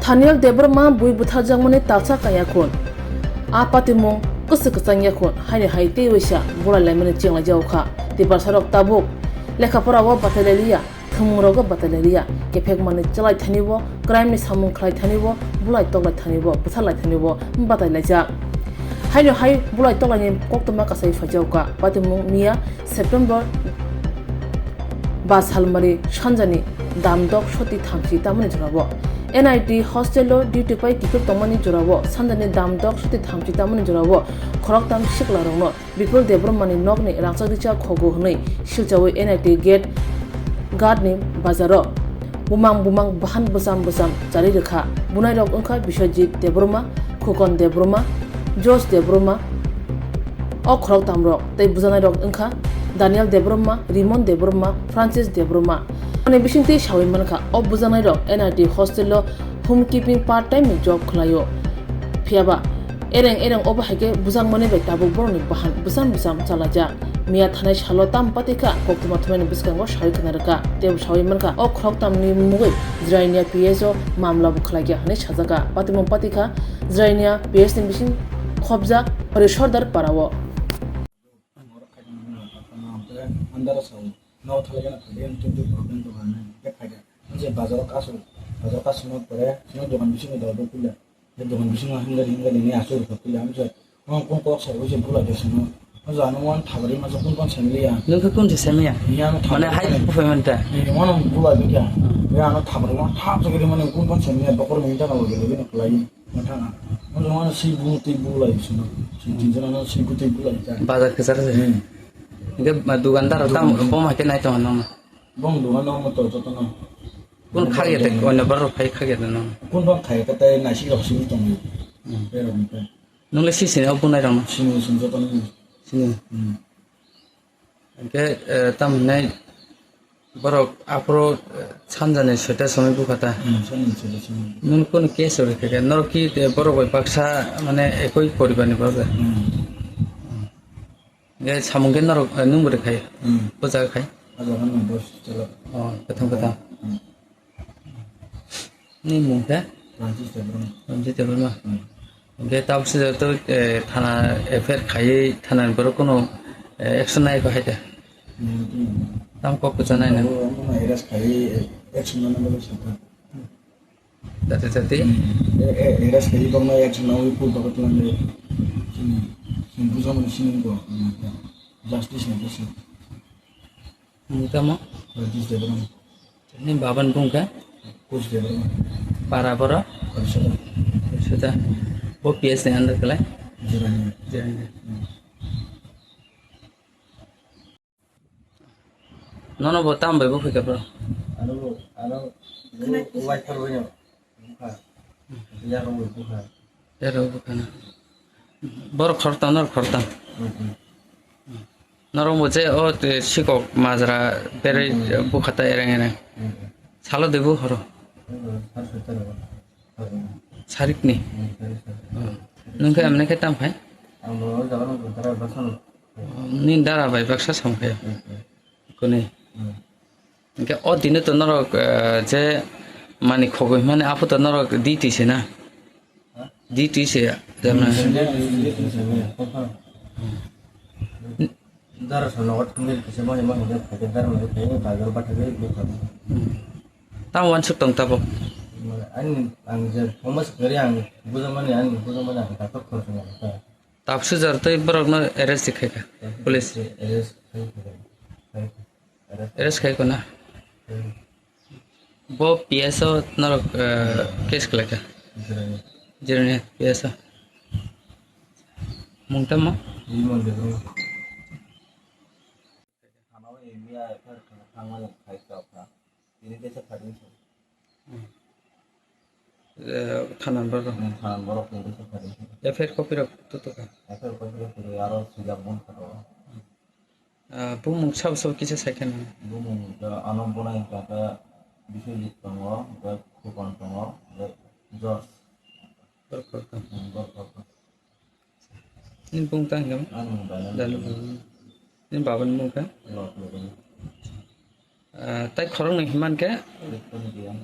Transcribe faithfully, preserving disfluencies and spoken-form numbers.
Thaniel Debbarma bui butharjakmani talsa kaya khun. A patimung kwswk kwchang ya khun, haino hai tei waisa bulai laimani chenglaijao kha. Tiprasarok tabuk lekha pora o batai lailiya, thwngmung rogo batai lailiya. Kephek manwi chalai thani bo, crime ni samung khlai thani bo, bulai toklai thani bo, butharlai thani bo batai laijak. Haino hai bulai toklaini koktwma kasai phaijao kha. Patimung miya September ba salmari sanjani damdok soti thamchi tamani jorabo N I T hostel o duty pai kiphil tongmani jorabo sanjani damdok soti thamchi tamani jorabo khoroktham siklarokno Bipul Debbarmani nokni rangchak richak khogo hwnwi silchawi N I T gate guard ni bazaro bumang bumang bahan bwsam bwsam chari rwkha. Bunairok wngkha Biswajit Debbarma, Khukon Debbarma, Josh Debbarma, o khoroktham rok tei bujanairok wngkha Daniel Debbarma, Rimon Debbarma, Francis Debbarma. Ani bisingtwi sawi mankha, o bujanairok N I T hostel o home keeping part time ni job khlaio. Phiyaba ereng ereng obo hai khe bujakmani bai tabuk borokni bahan bwsam bwsam chalaijak. Miya thanai salo tamo patikha koktwma thumani bwskango sawi khna rwkha. Tei sawi mankha, o khoroktham ni mungwi Jirania P S o mamla bo khlaikha hwnwi sajakha. Patimung patikha Jirania P S ni bising khobjak Hari Sordar para o. Andaro sao. Nogo thalai gana phai de, twi twi problem to gana. Ke phai de. Ang je bazar kasu, bazar kasu no pore, sino dokan bisingo dal do pila. Je dokan bisingo hingari hingari ni asur ko pila. Ang je, ang kon kok sai, je bula de sino. Ang je ano wan thabari ma kun kon sai liya. Nung ke kun se semia? Ni ano Mane thabari hai ma. Ku payment ta. Ni ano bula de kya? Ya ano thabari ma thap jagari mane kun kon sai liya, dokor minta na lagi lagi na kulai. Mathang. Ang je ano si bu ti bula isino. Si tinjana ano si bu ti bula ita. Bazar ke sar se. Hmm. Ke dukandar tam bom hai ke nai to no. Bong dugan no motor joto no. Kun khagya de, oino borok phai khagya de no. Kun bong khai ka tai naisik rok simi tong. Hmm. Pero mita. Nung le sisini o bunai rok no? Sini sini joto no. Sini. Hmm. Hingke, eh, tam hinai borok aphuru, eh, sanjani soita somoi bukha ta. Hmm, sanjani soita somoi. Nung kun case rok khe norok ki, eh, borok bai baksa mane ekoi poribar ni borok de. Hmm. Hingke samung khe norok, eh, nung bo rwkhai? Hmm. O jaga khai? O jaga nung bo chalo. Oh, kwthang kwthang. Hmm. Ni mung khe? Ranjit Debbarma. Ranjit Debbarma. Hmm. Hingke tabuk sijak to, eh, thana F I R khaiwi thana ni borok kuno, eh, action nai kho hai da? Hmm, hmm. Tam kok kwchang nai na? Abo, abo na arrest khaiwi, eh, action nana bagwi sakha. Jati jati. E, e, era sai bang na yak na wi pul bagat lang de. Sini, sini buja mani sini ko. Justice na justice. Nung tamo? Justice de bang. Ni baban bung kha? Kus de bang. Para boro? Karsada. Karsada. Bo P S ni under kala? Jirani. Jirani. Hmm. Nono bo tam bai bo phai kha bro? Ano, ano, wife bai no bukha. Ya rong bai bukha. Ya rong bukha na. Bor khorta, nor khorta. Hmm, hmm. Norok bo je o, te, sikok majra berai, hmm, bukha ta ereng ereng. Hmm, hmm. Salo de bu horo. Hmm, sar sar sar. Sarik ni. Hmm, sar sar. Oh. Nung khe amne khe tam khai? Ang bo jaga nung tara basan. Ni dara bai baksa samkhe. Kuni. Hingke o dino to norok, eh, je mani khogoi mani apho to norok D T se na? D T se ya, jamna. Dara sa nogo thangwi kisa mani mani de phai de dara mani phai de bazar bathai de bukha. Tamo wansuk tong tabok. Ani ang je homas gari ang bujamani ani bujamani ang tatok khorok. Tapsujar tei borokno arrest khai kha police. Arrest khai kha. Arrest khai kha na? Hmm. Bo P S o norok, eh, case khlai kha? Jirani. Jirani P S o. Mung tamo? Rimon Debbarma. Thana o miya F I R thangmani khai kha. Tini teisa phaidi wngkha. Hmm. Eh, thanan borok. Hmm, thanan borok tini teisa phaidi wngkha. F I R copy rok tutukha. F I R copy rok kwrwi aro swijak bongkha rok. Ah, bumung sabo sabo kisa saikha nang. Bumung hwnkhe ano bonai hwnkhe Biswajit tongo, hwnkhe Khukon tongo, hwnkhe Josh. Borok khoroktham. Hmm, borok khoroktham. Nini bung tang hingkha? Ani mung Daniel. Daniel. Nini baba ni mung kha? Lot Logani. Ah, tai khoroknwi himman khe? Lotoni Diyan.